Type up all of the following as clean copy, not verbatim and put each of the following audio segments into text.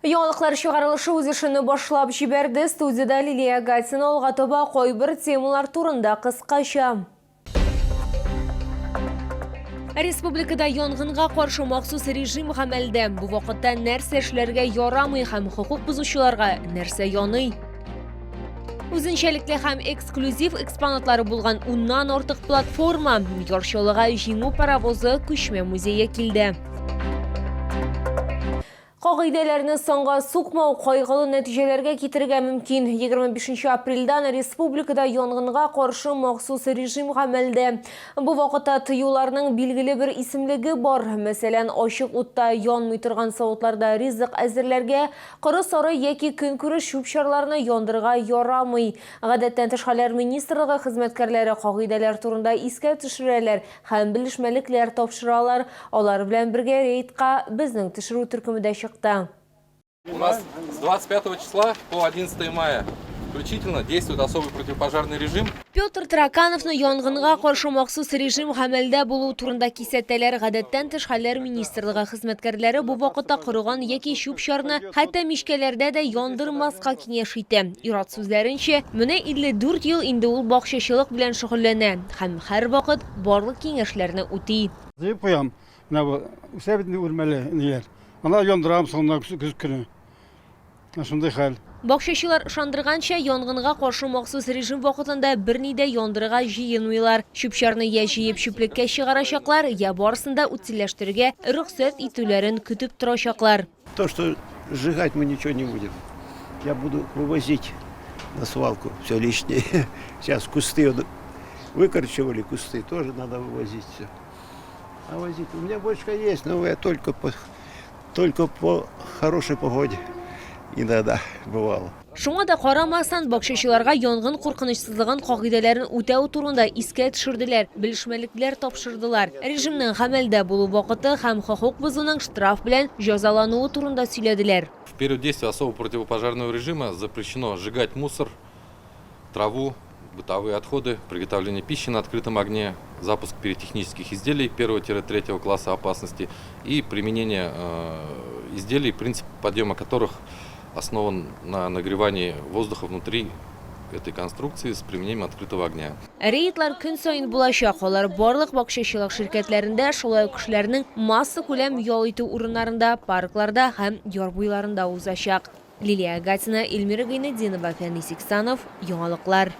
Яңалыклар чыгарылышы үз эшен башлап җибәрде. Студиядә Лилия Гатина алга таба кайбер темалар турында кыскача. Республикада янгынга каршы махсус режим гамәлдә. Бу вакытта нәрсә эшләргә ярамый һәм хокук бозучыларга нәрсә яный? Үзенчәлекле һәм эксклюзив экспонатлары булган уннан артык платформа Яр Чаллыга Җиңү паровозы күчмә музее килде. Кагыйдәләрне санга сукмау кайгылы нәтиҗәләргә китерергә мөмкин. 25 апрельдән республикада янгынга каршы махсус режим гамәлдә. Бу вакытта тыюларның билгеле бер исемлеге бар. Мәсәлән, ачык утта янмый торган савытларда ризык әзерләргә, коры-сары яки көнкүреш чүп-чарларны яндырырга ярамый. Гадәттән тыш хәлләр министрлыгы хезмәткәрләре кагыйдәләр турында искә төшерәләр Һәм белешмәлекләр тапшыралар. Алар белән бергә рейдка безнең төшерү төркеме дә чыкты. У нас с 25 числа по 11 мая включительно действует особый противопожарный режим. Петр Таракановны янгынга каршы махсус режим гамәлдә булу турында кисәтәләр. Гадәттән тыш хәлләр министрлыгы хезмәткәрләре бу вакытта корыган яки чүп-чарны хәтта мичкәләрдә дә яндырмаска киңәш итә. Ир-ат сүзләренчә, менә 54 ел инде ул бакчачылык белән шөгыльләнә. Һәм һәрвакыт барлык киңәшләрне үти. Җыеп куям. Менә бу үсә бит инде үрмәле ниләр. Аны яндырам соңыннан көз көне. Менә шундый хәл. Бакчачылар ышандырганча, янгынга каршы махсус режим вакытында берни дә яндырырга җыенмыйлар. Чүп-чарны я җыеп чүплеккә чыгарачаклар, я барысын да утильләштерергә рөхсәт итүләрен көтеп торачаклар. То, что сжигать мы ничего не будем. Я буду вывозить на свалку все лишнее. Сейчас кусты выкорчевали, кусты тоже надо вывозить все. А возить у меня бочка есть, но я только по, только по хорошей погоде иногда бывало. Шуңа да карамастан, бакчачыларга янгын куркынычсызлыгын кагыйдәләрен үтәү турында искә төшерделәр, белешмәлекләр тапшырдылар. Режимның гамәлдә булу вакыты һәм хокук бозуның штраф белән җәзалануы турында сөйләделәр. В период действия особого противопожарного режима запрещено сжигать мусор, траву, бытовые отходы, приготовление пищи на открытом огне, запуск пиротехнических изделий 1-3 класса опасности и применение э, изделий, принцип подъема которых основан на нагревании воздуха внутри этой конструкции с применением открытого огня. Рейдлар көн саен булачак. Алар барлык бакчачылык ширкәтләрендә, шулай ук кешеләрнең массакүләм ял итү урыннарында, паркларда һәм яр буйларында узачак. Лилия Гатина, Эльмира Гайнетдинова, Фәнис Иксанов, Яңалыклар.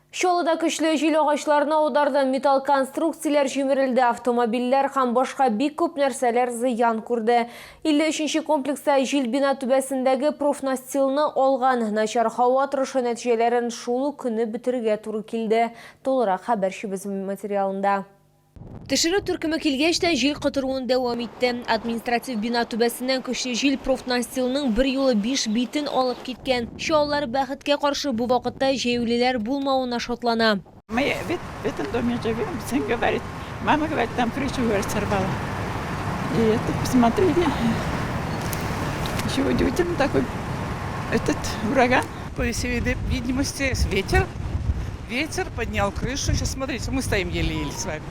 Чаллыда көчле җил агачларны аударды, металл конструкцияләр җимерелде, автомобильләр һәм башка бик күп нәрсәләр зыян күрде. 53 нче комплекста җил бина түбәсендәге профнастилны алган. Начар һава торышы нәтиҗәләрен шул ук көнне бетерергә туры килде. Тулырак хәбәрчебез материалында. Төшерү төркеме килгәч тә җил котыруын дәвам итте. Административ бина түбәсеннән көчле җил профнастилның берьюлы биш битен алып киткән. Чаллылар бәхеткә каршы бу вакытта җәяүлеләр булмавына шатлана. Мы в этом доме живем, сын говорит, мама говорит, там крышу, говорит, сорвало. И это посмотрели, еще удивительно такой этот ураган. По всей видимости, ветер. Ветер поднял крышу. Сейчас смотрите, мы стоим еле-еле с вами.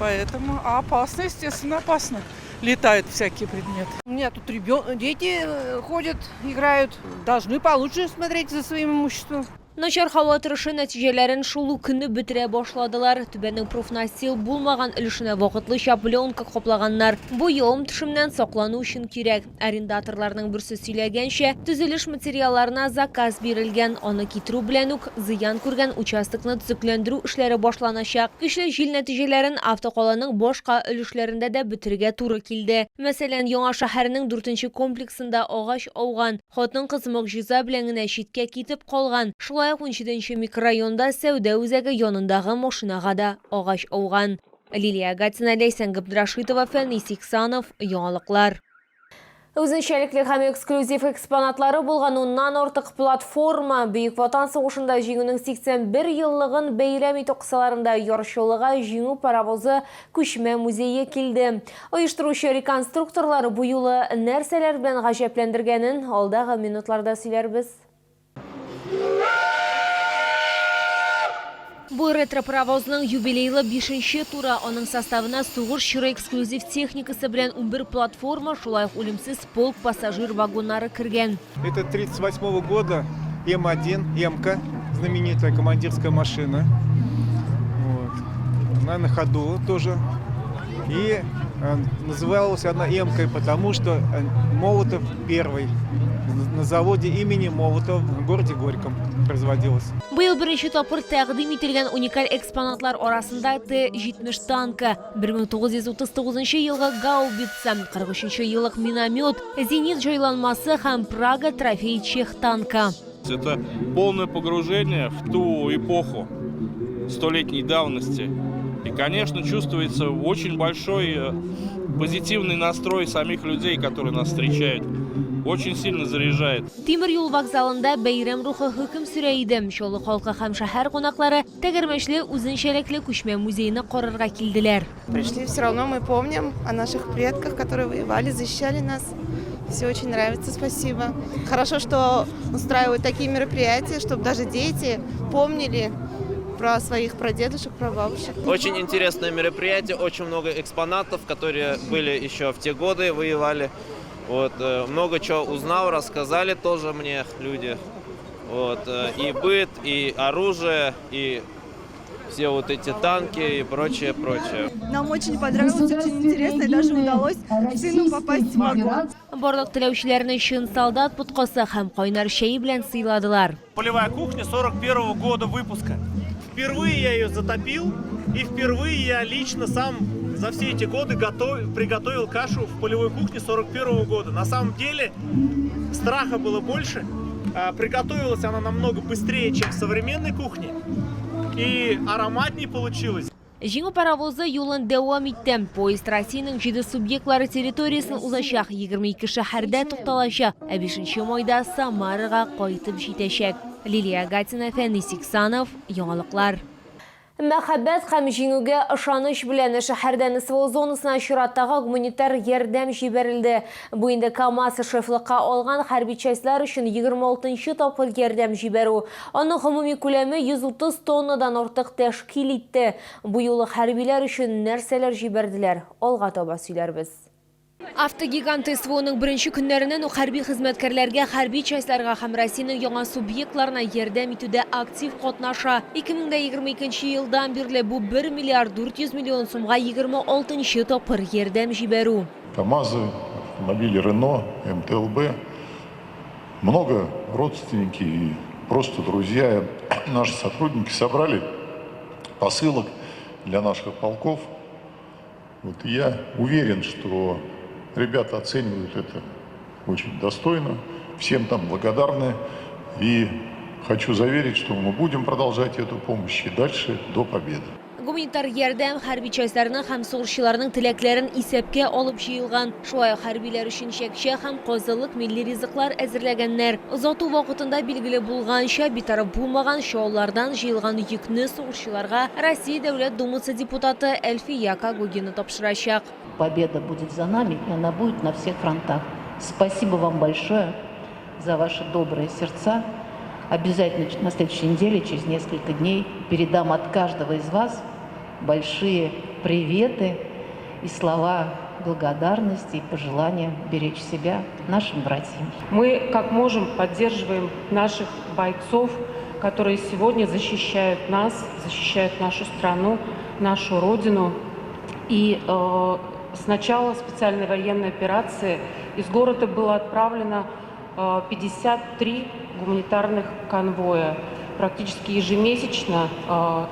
Поэтому а опасно, естественно, опасно. Летают всякие предметы. У меня тут ребен... дети э, ходят, играют. Должны получше смотреть за своим имуществом. Начар һава торышы нәтиҗәләрен шул ук көнне бетерә башладылар. Түбәнең профнастил булмаган өлешенә вакытлыча пленка каплаганнар. Бу явым-төшемнән саклану өчен кирәк. Арендаторларның берсе сөйләгәнчә, төзелеш материалларына заказ бирелгән, аны китерү белән үк зыян күргән участокны төзекләндерү эшләре башланачак. Көчле җил нәтиҗәләрен автокаланың башка өлешләрендә дә бетерергә туры килде. Мәсәлән, Яңа шәһәрнең дүртенче комплексында агач ауган, хатын-кыз могҗиза белән генә читкә китеп калган, шулай ук унҗиденче микрорайонда сәүдә үзәге янындагы машинага да агач ауган. Лилия Гатина, Ләйсән Габдрашитова, Фәнис Иксанов, Яңалыклар. Үзенчәлекле һәм эксклюзив экспонатлары булган уннан артык платформа Бөек Ватан сугышында Җиңүнең 81 еллыгын бәйрәм итү кысаларында Яр Чаллыга Җиңү паровозы күчмә музее килде. Оештыручы реконструкторлар бу юлы нәрсәләр белән гаҗәпләндергәнен алдагы минутларда сөйләрбез. Бу ретро-паровозның юбилейлы бишенче туры. Аның составына сугыш чоры эксклюзив техникасы белән 11 платформа, шулай ук үлемсез полк пассажир вагоннары кергән. Это 38 года М1, М-ка, знаменитая командирская машина. Вот. Она на ходу тоже. И называлась она М-кой, потому что Молотов первый на заводе имени Молотова в городе Горьком производилась. Быел беренче тапкыр тәкъдим ителгән уникаль экспонатлар арасында Т-70 танкы, 1939 елгы гаубица, 43 еллык миномет, зенит җайланмасы һәм Прага трофей чех танкы. Это полное погружение в ту эпоху столетней давности. И, конечно, чувствуется очень большой позитивный настрой самих людей, которые нас встречают. Очень сильно заряжает. Тимер юл вокзалында бәйрәм рухы хөкем сөрә иде. Чаллы халкы һәм шәһәр кунаклары тәгәрмәчле үзенчәлекле күчмә музейны карарга килделәр. Пришли, все равно мы помним о наших предках, которые воевали, защищали нас. Все очень нравится, спасибо. Хорошо, что устраивают такие мероприятия, чтобы даже дети помнили про своих прадедушек, прабабушек. Очень интересное мероприятие, очень много экспонатов, которые были еще в те годы, воевали. Вот, много чего узнал, рассказали тоже мне люди. Вот, и быт, и оружие, и все вот эти танки и прочее, прочее. Нам очень понравилось, очень интересно, и даже удалось сыну попасть в вагон. Барлык теләүчеләрне чын солдат боткасы һәм кайнар чәй белән сыйладылар. Полевая кухня 41 года выпуска. Впервые я ее затопил, и впервые я лично сам за все эти годы приготовил кашу в полевой кухне 41 года. На самом деле страха было больше. Приготовилась она намного быстрее, чем в современной кухне. И ароматнее получилось. Җиңү паровозы юлын дәвам итте. Поезд Россиянең җиде субъектлары территориясен узачак, 22 шәһәрдә тукталачак, ә 5 майда Самарага кайтып җитәчәк. Лилия Гатина, Фәнис Иксанов, Яңалыклар. Мәхәббәт һәм җиңүгә ышаныч белән шәһәрдән СВО зонасына чираттагы гуманитар ярдәм җибәрелде. Бу инде КАМАЗ шефлыкка алган хәрби частьлар өчен 26 тапкыр ярдәм җибәрү. Аның гомуми күләме 130 тоннадан артык тәшкил итте. Бу юлы хәрбиләр өчен нәрсәләр җибәрделәр, алга таба сөйләрбез. Автогигант СВОның беренче көннәреннән үк хәрби хезмәткәрләргә, хәрби частьларга һәм Россиянең яңа субъектларына ярдәм итүдә актив катнаша. 2022 елдан бирле бу 1 миллиард 400 миллион сумга 26 тапкыр ярдәм җибәрү. КАМАЗы, автомобили Рено, МТЛБ. Много родственники и просто друзья, наши сотрудники собрали посылок для наших полков. Вот я уверен, что ребята оценивают это очень достойно, всем там благодарны. И хочу заверить, что мы будем продолжать эту помощь и дальше до победы. Гуманитар ярдәм хәрби частьларның һәм сугышчыларның теләкләрен исәпкә алып җыелган. Шулай ук хәрбиләр өчен чәкчәк һәм казылык милли ризыклар әзерләгәннәр. Озату вакытында билгеле булганча, битараф булмаган Чаллылардан җыелган йөкне сугышчыларга Россия Дәүләт Думасы депутаты Әлфия Когогина тапшырачак. Победа будет за нами, и она будет на всех фронтах. Спасибо вам большое за ваши добрые сердца. Обязательно на следующей неделе, через несколько дней, передам от каждого из вас большие приветы и слова благодарности и пожелания беречь себя нашим братьям. Мы, как можем, поддерживаем наших бойцов, которые сегодня защищают нас, защищают нашу страну, нашу родину. И с начала специальной военной операции из города было отправлено 53 гуманитарных конвоя. Практически ежемесячно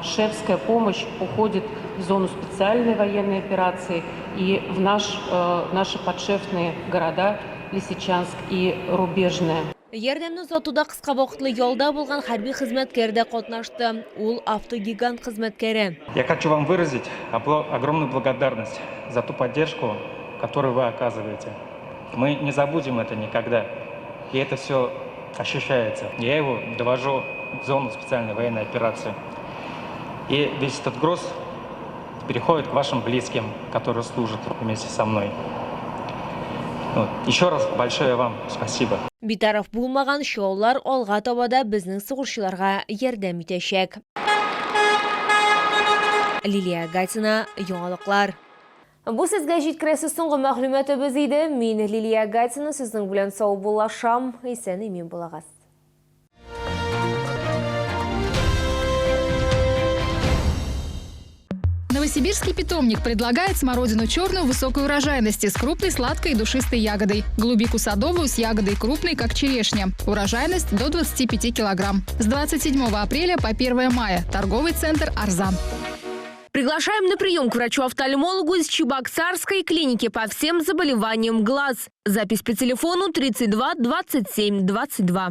шефская помощь уходит в зону специальной военной операции и в наши подшефные города Лисичанск и Рубежное. Ярдәмне озатуда кыска вакытлы ялда булган хәрби хезмәткәр дә катнашты. Ул автогигант хезмәткәре. Я хочу вам выразить огромную благодарность за ту поддержку, которую вы оказываете. Мы не забудем это никогда. И это все ощущается. Я его довожу в зону специальной военной операции. И весь этот груз переходит к вашим близким, которые служат вместе со мной. Вот. Еще раз большое вам спасибо. Битараф булмаган Чаллылар алга таба да безнең сугышчыларга ярдәм итәчәк. Лилия Гатина, Яңалыклар. Бу сезгә җиткерәсе соңгы мәгълүматыбыз иде. Мин Лилия Гатина сезнең белән саубуллашам. Исән-имин булыгыз. Новосибирский питомник предлагает смородину черную высокой урожайности с крупной сладкой и душистой ягодой, голубику садовую с ягодой крупной, как черешня. Урожайность до 25 килограмм. С 27 апреля по 1 мая. Торговый центр «Арзан». Приглашаем на прием к врачу-офтальмологу из Чебоксарской клиники по всем заболеваниям глаз. Запись по телефону 32 27 22.